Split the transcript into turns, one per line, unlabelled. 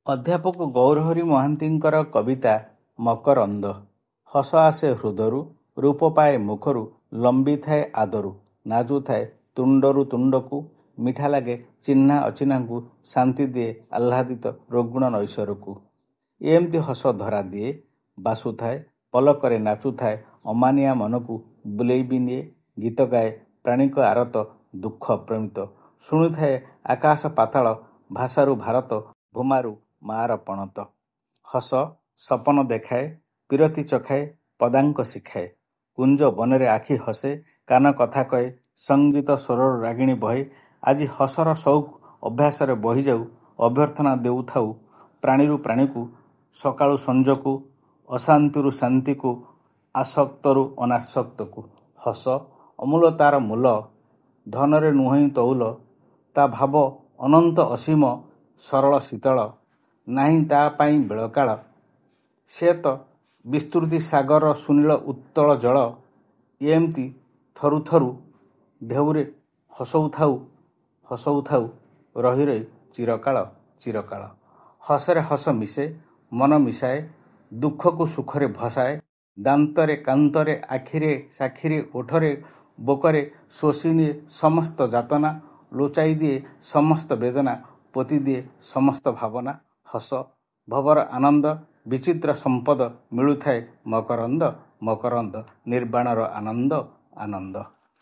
ଅଧ୍ୟାପକ ଗୌରହରି ମହାନ୍ତିଙ୍କର କବିତା ମକରନ୍ଦ। ହସ ଆସେ ହୃଦରୁ, ରୂପ ପାଏ ମୁଖରୁ, ଲମ୍ବିଥାଏ ଆଦରୁ, ନାଚୁଥାଏ ତୁଣ୍ଡରୁ ତୁଣ୍ଡକୁ, ମିଠା ଲାଗେ ଚିହ୍ନା ଅଚିହ୍ନାଙ୍କୁ, ଶାନ୍ତି ଦିଏ ଆହ୍ଲାଦିତ ରୁଗ୍ଣ ନୈଶ୍ଵରକୁ। ଏମିତି ହସ ଧରା ଦିଏ, ବାସୁଥାଏ, ପଲକରେ ନାଚୁଥାଏ, ଅମାନିଆ ମନକୁ ବୁଲେଇ ବି ନିଏ, ଗୀତ ଗାଏ ପ୍ରାଣୀଙ୍କ ଆରତ ଦୁଃଖ ଅପରିମିତ, ଶୁଣୁଥାଏ ଆକାଶ ପାତାଳ, ଭାଷାରୁ ଭାରତ, ଭୂମାରୁ ମାଆର ପଣତ। ହସ ସପନ ଦେଖାଏ, ପୀରତି ଚଖାଏ, ପଦାଙ୍କ ଶିଖାଏ। କୁଞ୍ଜ ବନରେ ଆଖି ହସେ, କାନ କଥା କହେ, ସଙ୍ଗୀତ ସ୍ୱରରୁ ରାଗିଣୀ ବହେ। ଆଜି ହସର ସଉକ ଅଭ୍ୟାସରେ ବହିଯାଉ, ଅଭ୍ୟର୍ଥନା ଦେଉଥାଉ ପ୍ରାଣୀରୁ ପ୍ରାଣୀକୁ, ସକାଳୁ ସଞ୍ଜକୁ, ଅଶାନ୍ତିରୁ ଶାନ୍ତିକୁ, ଆସକ୍ତରୁ ଅନାସକ୍ତକୁ। ହସ ଅମୂଲ ତାର ମୂଲ, ଧନରେ ନୁହଁଇ ତଉଲ, ତା ଭାବ ଅନନ୍ତ ଅସୀମ, ସରଳ ଶୀତଳ, ନାହିଁ ତା ପାଇଁ ବେଳକାଳ। ସେ ତ ବିସ୍ତୃତି ସାଗରର ସୁନୀଳ ଉତ୍ତଳ ଜଳ। ଏମିତି ଥରୁଥରୁ ଢେଉରେ ହସଉଥାଉ, ହସଉଥାଉ ରହି ରହି ଚିରକାଳ ଚିରକାଳ। ହସରେ ହସ ମିଶେ, ମନ ମିଶାଏ, ଦୁଃଖକୁ ସୁଖରେ ଭସାଏ, ଦାନ୍ତରେ କାନ୍ତରେ, ଆଖିରେ ସାକ୍ଷୀରେ, ଓଠରେ ବୋକରେ ଶୋଷିନିଏ ସମସ୍ତ ଯାତନା, ଲୁଚାଇ ଦିଏ ସମସ୍ତ ବେଦନା, ପୋତିଦିଏ ସମସ୍ତ ଭାବନା। ହସ ଭବର ଆନନ୍ଦ, ବିଚିତ୍ର ସମ୍ପଦ, ମିଳୁଥାଏ ମକରନ୍ଦ ମକରନ୍ଦ, ନିର୍ବାଣର ଆନନ୍ଦ ଆନନ୍ଦ।